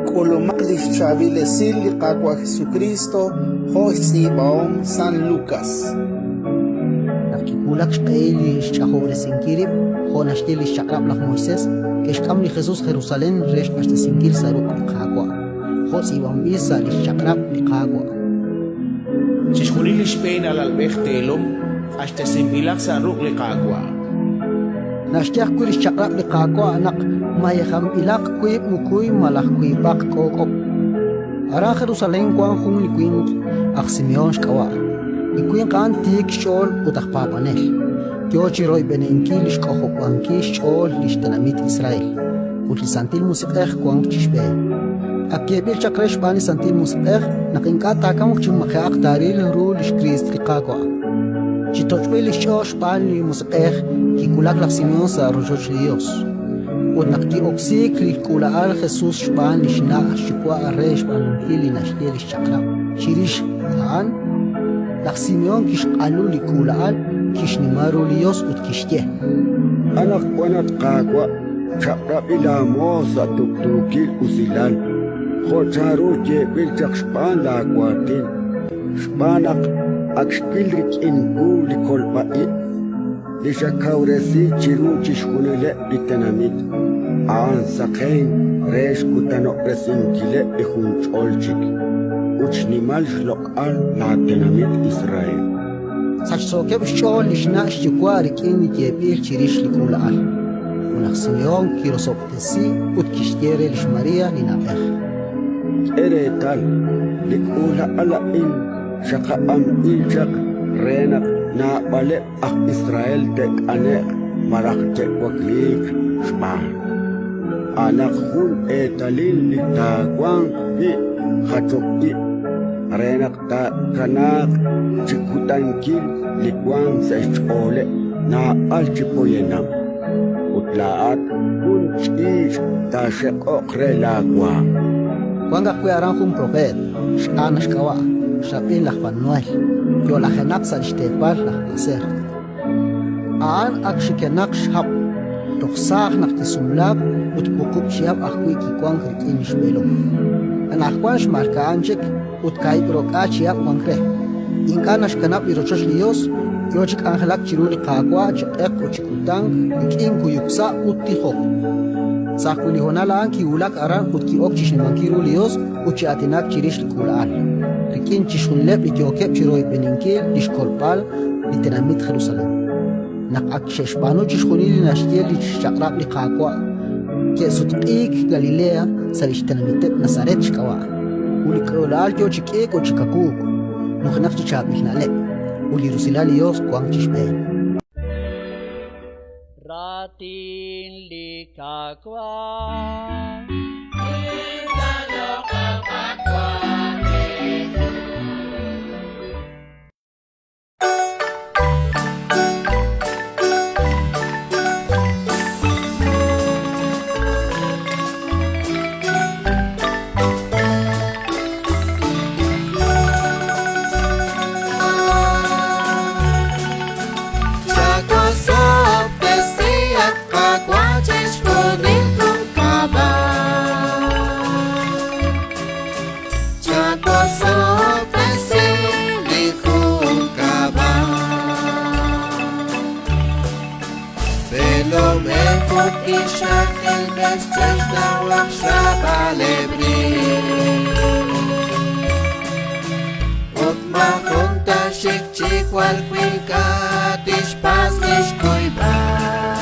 K'ulumaq li xchaab'il esil li Qaawa' Jesukriist jo' xtz'iib'ahom San Lukas. Naq kiwulak xq'ehil li xch'ajob'resinkil rib' jo' naxye li xChaq'rab' laj Moisés, ke'xk'am li Jesus Jerusalén re xq'axtesinkil sa' ruq' li Qaawa', jo' tz'iib'anb'il sa' li xChaq'rab' li Qaawa'. Chixjunil li xb'een alalb'ej teelom q'axtesinb'ilaq sa' ruq' li Qaawa'. Naxye ajwi' li xchaq'rab' li Qaawa' naq mayejanb'ilaq wiib' mukuy malaj wiib'aq k'ook'ob'. Aran Jerusalén wank jun li winq, aj Simehón xk'ab'a'. Li winq a'an tiik xch'ool ut aj paab'anel, yo chi royb'eninkil li xk'ojob'ankil xch'ool li xtenamit Israel, ut li Santil Musiq'ej wank chi xb'een. Ak yeeb'il chaq re xb'aan li Santil Musiq'ej naq ink'a' taakamq chi maje'aq taaril ru li xKriist li Qaawa'. Chi toch'b'il li xch'ool xb'aan li Musiq'ej kiwulak laj Simehón sa' rochoch li Yos. Ut naq ki'oksiik li k'uula'al Jesus xb'aan li xna' xyuwa' re xb'aanunkil li naxye li xchaq'rab' chirix a'an, laj Simehón kixq'alu li k'uula'al, kixnima ru li Yos ut kixye: Anaqwan, at Qaawa', chaq'rab'i laamoos sa' tuqtuukil usilal, jo' chanru yeeb'il chaq xb'aan laawaatin, xb'aan naq ak xwil rik'in wu li kolb'a ib' li xakawresi chiru chixjunileb' li tenamit, a'an saqenk re xkutanob'resinkileb' li junch'ol chik ut xnimal xloq'al laatenamit Israel. Sachsookeb' xch'ool li xna' xyuwa' rik'in li yeeb'il chirix li k'uula'al. Ut laj Simehón kirosob'tesi ut kixye re lix María li na'b'ej: K'e reetal, li k'uula'al a'in xaqab'anb'il chaq re naq naab'aleb' aj Israel te't'ane'q malaj te'wakliiq xb'aan. A'anaq jun eetalil li taawanq wi' jachok ib' re naq taakanaaq chi kutankil li wank sa' xch'ooleb' naab'al chi poyanam, ut laa'at jun ch'iich' taaxeq'oq re laawaanm. Wank ajwi' aran jun propeet, x'Ana xk'ab'a', xrab'in laj Fanuel, yo'lajenaq sa' li xteepal laj Aser. A'an ak xikenaq xhab', toj saaj naq kisumlaak ut wuqub' chihab' ajwi' kiwank rik'in li xb'eelom. Anaqwan xmalka'an chik ut kaahib' ro'k'aal chihab' wank re. Ink'a' naxkanab' li rochoch li Yos, yo chi k'anjelak chiru li Qaawa' chi q'eq ut chi kutan rik'in kuyuk sa' ut tijok. Sa' ajwi' li honal a'an kiwulak aran ut ki'ok chi xnimankil ru li Yos ut chi aatinak chirix li k'uula'al, rik'in chixjunileb' li yookeb' chi royb'eninkil li xkolb'al li tenamit Jerusalén. Naq ak xe'xb'aanu chixjunil li naxye li xchaq'rab' li Qaawa', ke'sutq'iik Galilea sa' li xtenamiteb' Nazaret xk'ab'a'. Ut li k'uula'al yo chi k'iik ut chi kawuuk, nujenaq chi chaab'il na'leb', ut li rusilal li Yos wank chi xb'een. Raatin li Qaawa'. Ut maajun taaxik chi jwal wi ink'a' tixpatz' li xkuyb'al.